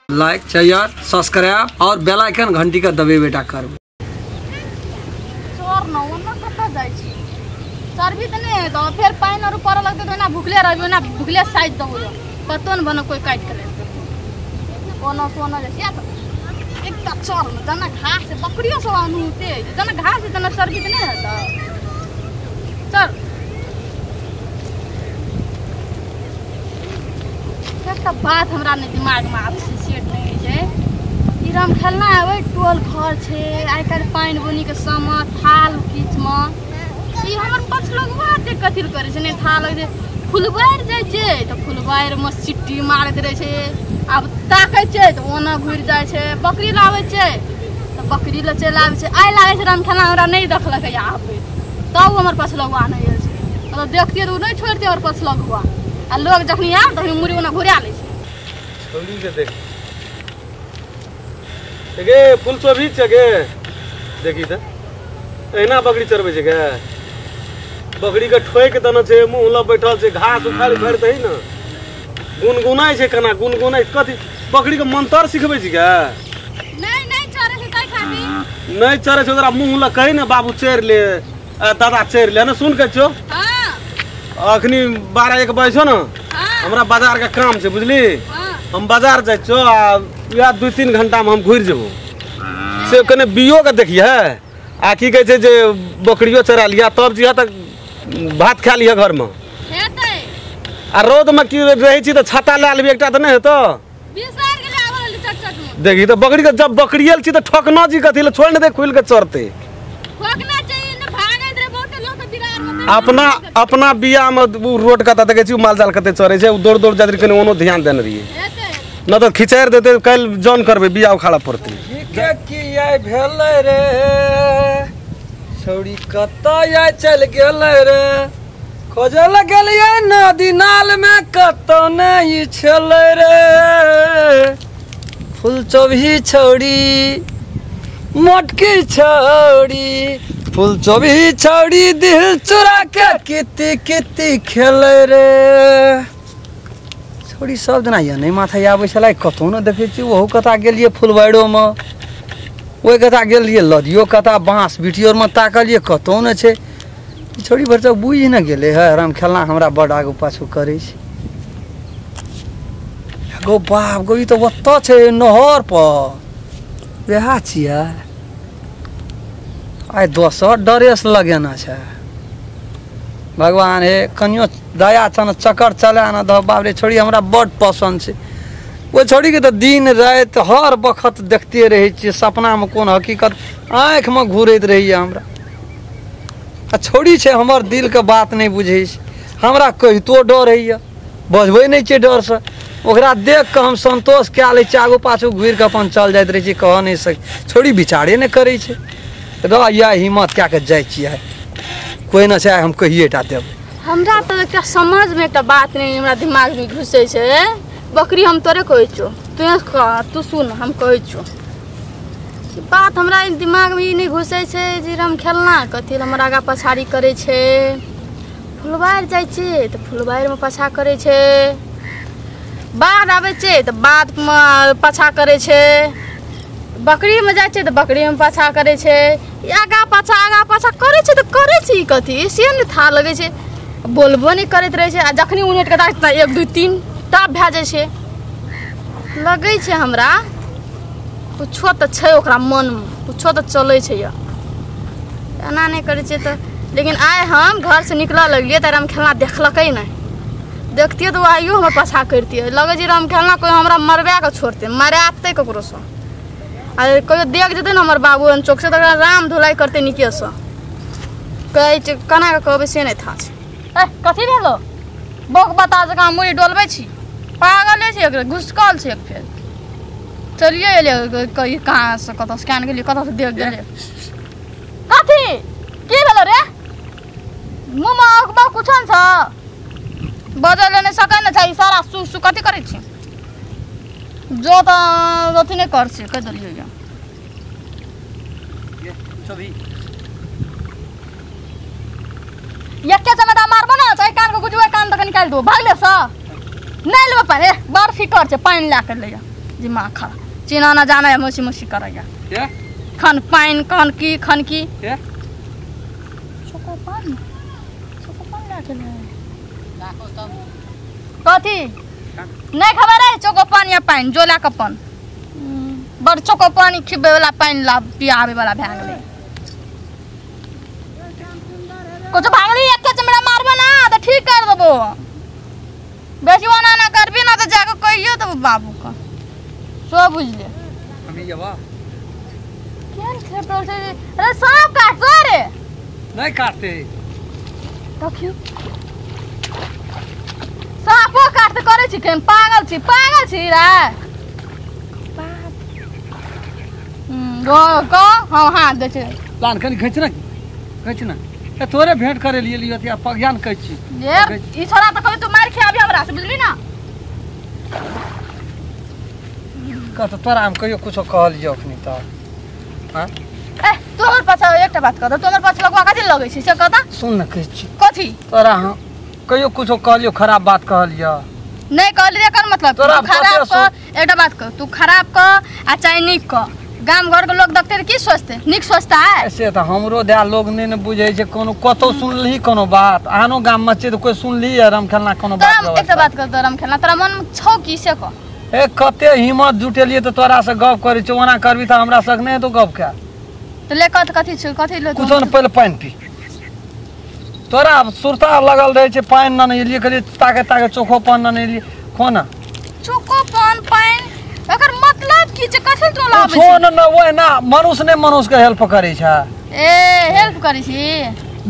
Like share subscribe और बेल icon घंटी का दबे बेटा करबो। चोर न ओना कतऽ जाइ छी? चरबी तऽ नहि हेतौ, फेर पानि आर पड़ऽ लगतै तऽ ओना भुखले रहबी, ओना भुखले साइज दबो, कतौ ने बनो कोइ काटि के लेतै। ओना सोना जाइ छियै तऽ एकटा चर ने जेना घास बकरियो सब अनूते जेना घास तेना चरबी तऽ नहि हेतौ। चल एकटा बात हमरा नहि दिमागमे आबै छै, सेट नहि होइ छै। ई राम खेलना आबै टोल घर छै, आइ काल्हि पानि बुनीके समय थाल कीचमे ई हमर पछलगुआ एते कथी लए करै छै? नहि थाल लगै छै, फुलबारि जाइ छै तऽ फुलबारिमे सिट्टी मारैत रहै छै, आब ताकै छै तऽ ओना घुरि जाइ छै। बकरी लाबै छै तऽ बकरी लए चलि आबै छै। आइ लागै छै राम खेलना हमरा नहि देखलकै आबै, तब हमर पछलगुआ नहि आयल छै। मतलब देखतियै तऽ ओ नहि छोड़ितै हमर पछलगुआ, आ लोग जखनी आयल तखनी मुड़ी ओना घुरा लै छै। छौड़ी के देख गे, फूल चोभी छै गे, देखी तऽ एहिना बकरी चरबै छै गे। बकरी के ठोकि देने छै, मुँह लग बैठल छै, घास उखाड़ि उखाड़ि दही ने गुनगुनाइ छै। केना गुनगुनाइ कथी बकरी के मंत्र सिखबै छै गे? नहि नहि चरै छै ताहि खातिर नहि चरै छै। ओकरा मुँह लग कही ने बाबू चरि ले, दादा चरि ले ने, सुन के छौ। अखनी 12-1 बजे छौ ने, हमरा बाजार के काम छै बुझली। हम बाजार जाइ छौ आ वएह 2-3 घंटा में हम घुरि जेबो। से कने बियो के देखिए आ की कहै छै जे बकरियो चरा लिया तब जिहा तक भात खा लिह घर में। आ रौद में की रहै छी तऽ छाता लए लेबी एकटा तऽ नहि हेतौ। देखी तऽ बकरी के जब बकरियल छी तऽ ठोकना जी कथी ले छोड़ ने दे, खुलि के चरतै। अपना अपना बिया में रोड कतऽ देखै छी माल जाल कते चरै छै, दौड़ दौड़ जाइत कनि ओनो ध्यान देने रहियै, न तऽ खिचारि देतै। काल्हि जन करबै बिया उखाड़ऽ पड़तै। के की आइ भेलै रे छौड़ी, कतऽ आइ चलि गेलै रे? खोजऽ लए गेलियै नदी नाल में, कतऽ नहि छलै रे। फूल चोभी छौड़ी मोटकी छौड़ी, फूल चोभी छौड़ी दिल चुरा के किती किती खेलै रे। छौड़ी सब दिना यऽ नहि माथा आबै छलै, कतहु ने देखै छी। ओहू कता गेलियै फुलबाड़ियोमे, ओहि कता गेलियै लदियो कता, बाँस बिटियोमे ताकलियै कतहु नहि छै। छौड़ी भरि तक बुझि ने गेलै है राम खेलना हमरा बड आगू पाछू करै छै। गो बाप गो, ई तऽ ओतऽ छै नहर पर, वएह छियै। आइ दोसर ड्रेस लगेना छै। भगवान हे कनियो दया छन चक्कर चला न दह। बाप रे छौड़ी हमरा बड पसन्द छै। ओहि छौड़ीके तऽ दिन राति हर बखत देखते रहै छियै, सपनामे कोन हकीकत आँखिमे घुरैत रहैए हमरा। आ छौड़ी छै हमर दिलके बात नहि बुझै छै, हमरा कहितो डर होइए, बजबै नहि छियै डरसँ। ओकरा देख कऽ हम संतोष कए लै छियै, आगू पाछू घुरि कऽ अपन चल जाइत रहै छी, कह नहि सकै। छौड़ी विचारे नहि करै छै। रह या हिम्मत कए कऽ जाइ छियै, कोइ नहि छै, हम कहिए टा देबै। हमरा तऽ एकटा समझमे एकटा बात नहि हमरा दिमागमे घुसै छै। बकरी हम तोरे कहै छियौ, तू सुन हम कहै छियौ बात। हमरा दिमागमे ई नहि घुसै छै जे हम खेलना कथी हमर आगाँ पछाड़ी करै छै। फुलबारि जाइ छै तऽ फुलबारिमे पाछा करै छै, बाध आबै छै तऽ बाधमे पाछा करै छै, बकरीमे जाइ छै तऽ बकरीमे पाछा करै छै। आगाँ पाछा करै छै तऽ करै छै ई कथी से नहि था लगै छै। बोलबो नहि करैत रहै छै, आ जखनी उनटि कऽ ताकतै 1 2 3 टाप भए जाइ छै। लगै छै हमरा कुछो तऽ छै ओकरा मनमे, कुछो तऽ चलै छै। यऽ एना नहि करै छै तऽ। लेकिन आइ हम घरसँ निकलऽ लगलियै तऽ राम खेलना देखलकै नहि, देखतियै तऽ ओ आइयो हमर पाछा करितियै। लगै छै राम खेलना कोइ हमरा मरबा कऽ छोड़तै, मरातै ककरोसँ। आ कहियो देख जेतै ने हमर बाबू चौकसँ तऽ ओकरा राम धुलाइ करतै नीकेसँ। कहै छै केना कऽ कहबै से नहि था छै। ए कथी भेलो बौक बता जकाँ मुड़ी डोलबै छी? पागले छै, एकरा घुसकल छै। फेर चलिए एलियै कहाँ से कतऽ से गेलियै, कतऽ से देख गेलियै। कथी की भेलो रे? मुँहमे अकबा कुछो ने छ, बजै लए नहि सकै ने छै। सारा सु सु कथी करै छी? जो तऽ अथी नहि कर छै, कहि देलियै। एके समय तऽ मारबो ने चाहे कान के गुजुए कान तक निकालि दो। भागले सँ नहि लेबै पानि, बड़ फिकर छै, पानि लए कऽ लैया। दिमाग खराब चिना ना जाना है मौसी मौसी करैया के खन पानि खन की खन की के चोको पान ला के ले कथी नहीं खबर है चोको पान या पानि जो ला के पान बड़ चोको पानी खिबे वाला पानि ला पियाबे वाला भए गेलै कुछ भागली एक चमड़ा मारबो ना त ठीक कर देबो बेसी ओना ना करबी ना त जाके कहियो तब बाबू का सो बुझले हम जबा केहन खेतल छै अरे सांप काटतो रे नहीं काटते देखियो सांपो काटते करे छी केहन पागल छी रे गो को हां हां दे छै लान कनी घिच ना ए तोरे भेंट करे लिए लियो त पज्ञान कहै छी ये ई छोरा त कभी तू मार खियाबी हमरा से बुझली ना कह त तोरा हम कहियो कुछो कहलियो अखनी त हां ए तू हमर पाछा एकटा बात कह तू हमर पाछा लगवा कथि लगै छी से कह त सुन न कहै छी कथि तोरा हम कहियो कुछो कहलियो खराब बात कहलियो नहीं कहली रे कर मतलब तू खराब कह एकटा बात कह तू खराब कह आ चाहे नीक कह गाम घर के लोग देखते की सोचते नीक सोचता है ऐसे त हमरो दया लोग नहीं ने बुझै छै कोनो कतौ सुनलही कोनो बात आनो गाम में छै त कोई सुनली राम खेलना कोनो बात तोरा एकटा बात कह राम खेलना तोरा मन में छौ की से कह ए कते हिम्मत जुटेलिए त तोरा से गप करै छौ ओना करबी त हमरा सक नहीं तो गप के त ले कथ कथि छौ कथि ले कुछो न पहिले पानि पी तोरा सुरता लगल रहै छै पानि न एलिए कहलिए ताके ताके चोखो पान न एलिए खो ना चोखो पान पानि एकर मतलब की छै कथि तो लाबै छो न न ओए ना मनुष्य ने मनुष्य के हेल्प करै छै ए हेल्प करै छी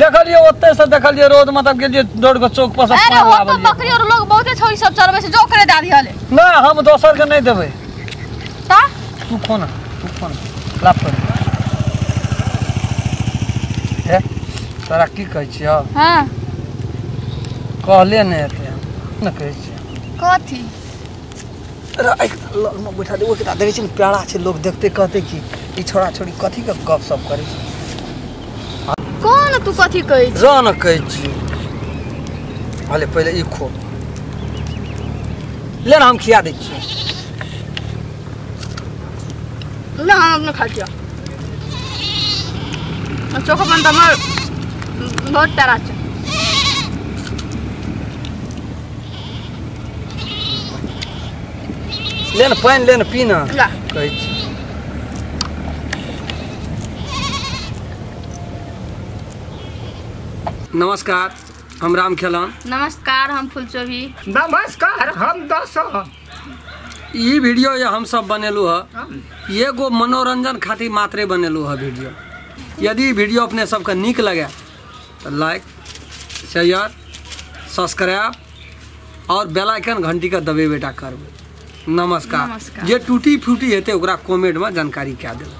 देखलिए ओते से देखलिए रोड मतलब गेलिए दौड़ के चौक पर से अरे हो तो बकरी और लोग बहुते छौ ई सब चरबै छै जो करे दादी हले ना हम दोसर के नहीं देबै ता तू खो ना लाभ कर ए तोरा की कहै छियौ हां कहले नै हेतै न कहै छियै कथी लग में बैठा दे ओकरा देखै छी ने प्यारा छै लोग देखते कहते कि ई छोरा छोरी कथी के गप सप करै छै कोन तू कथी कहै छी र न कहै छी भले पहिले ई खो ले ना हम खिया दै छियै ना हम अपने खा लिया चोखो पान त हमर बहुत प्यारा छै ले न पानि ले न पी न कहै छी नमस्कार हम राम खेलन नमस्कार हम फुलचोभी नमस्कार हम दस ई वीडियो ये हम सब बनेलू है एगो मनोरंजन खातिर मात्रे बनेलू है वीडियो। यदि वीडियो अपने सबके नीक लगे तो लाइक शेयर सब्सक्राइब और बेल आइकन घंटी के दबेबे टा करबै। नमस्कार। जे टूटी फूटी हेतै ओकरा कमेंट में जानकारी कए देबै।